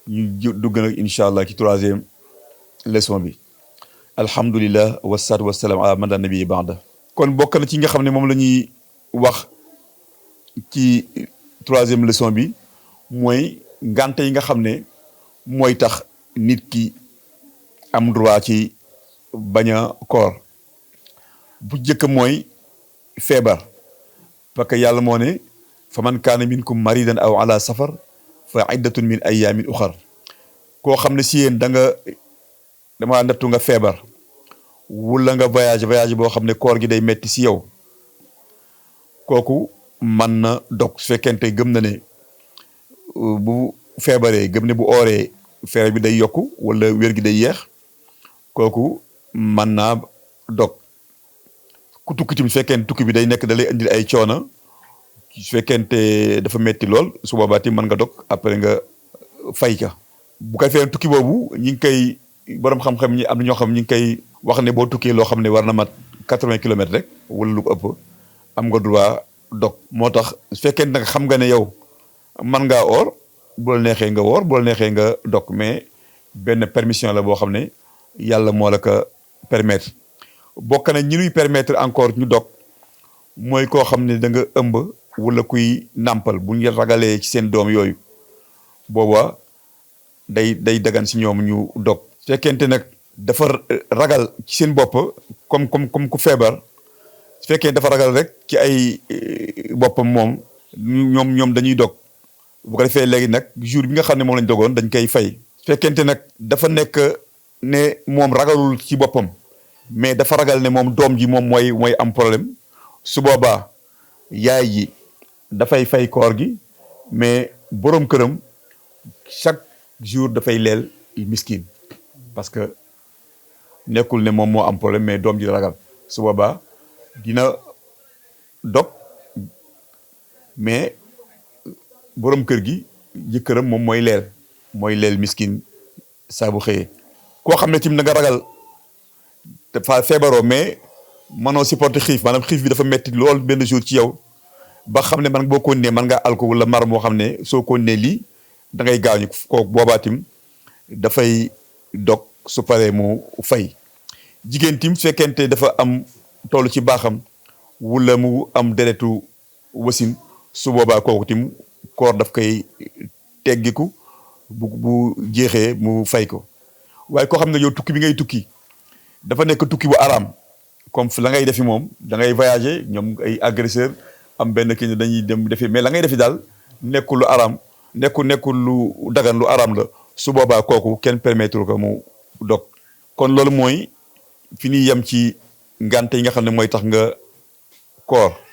ñu dugg nag incha allah ci troisième leçon bi alhamdulilah wasalaatu wasalaam ala man la nabi ba'da kon bokk na ci nga xam ne moom la ñuy wax ci troisième leçon bi mooy ngànte yi nga xam ne mooy tax nit ki am droit ci bañ a koor bu njëkk mooy feebar parce que yàlla moo ne fa man kaana minkum maridan aw ala safar fa iddatun min ayamin uxar koo xam ne si yéen dama nattu nga feebar wala nga voyage boo xam ne koor gi day metti si yow kooku mën na dog su fekkente gëm na ne bu feebaree gëm ne bu ooree feebar bi day yokku wala wér gi day yeex kooku mën naa dog ku tukki tamit su fekkente tukki bi day nekk da lay indil ay coono su fekkente dafa metti lool su boobaa tamit mën nga dog après nga fay ka bu koy fee tukki boobu ñi ngi koy borom xam-xam ñi am na ñoo xam ñi ngi koy wax ne boo tukkee loo xam ne war na mat 80 kilomètres rek wala lu ko ëpp am nga droit dog moo tax su fekkente nag xam nga ne yow mën ngaa oor bu la neexee nga woor bu la neexee nga dog mais benn permission la boo xam ne yàlla moo la ko permettre bokk na ñi ñuy permettre encore ñu dog mooy koo xam ne da nga ëmb wala kuy nàmpal bu ñu ragalee ci seen doom yooyu booba day dagan si ñoom ñu dog fekkente nag dafa ragal ci seen bopp comme ku feebar su fekkee dafa ragal rek ci ay boppam moom ñoom dañuy dog bu ko defee léegi nag jour bi nga xam ne moom lañ dogoon dañ koy fay su fekkente nag dafa nekk ne moom ragalul ci boppam mais dafa ragal ne moom doom ji moom mooy am problème su boobaa yaay ji dafay fay koor gi mais boroom këram chaque jour dafay leel miskin parce que nekkul ne moom moo am problème mais doom ji ragal su boobaa dina dog mais boroom kër gi jëkkëram moom mooy leel miskin saa bu xëyee koo xam ne tim na nga ragal dafa feebaroo mais mënoo supporter xiif maanaam xiif bi dafa metti lool benn jour ci yow ba xam ne man boo ko nee mën ngaa alko wala mar moo xam ne soo ko nee lii da ngay gaañu kooku boobaa tim dafay dog su paree mu fay jigéen tim fekkente dafa am toll ci baaxam wala mu am deretu wasin su boobaa kooku tim koor daf koy teggiku bu jeexee mu fay ko waaye koo xam ne yow tukki bi ngay tukki dafa nekk tukki bu araam comme la ngay defi moom da ngay voyager ñoom ay agresseur am benn kii ne dañuy dem defi mais la ngay defi daal nekkul lu araam nekkul lu dagan lu araam la su boobaa kooku kenn permettre ko mu dog kon loolu mooy fi ñuy yem ci ngànte yi nga xam ne mooy tax nga koor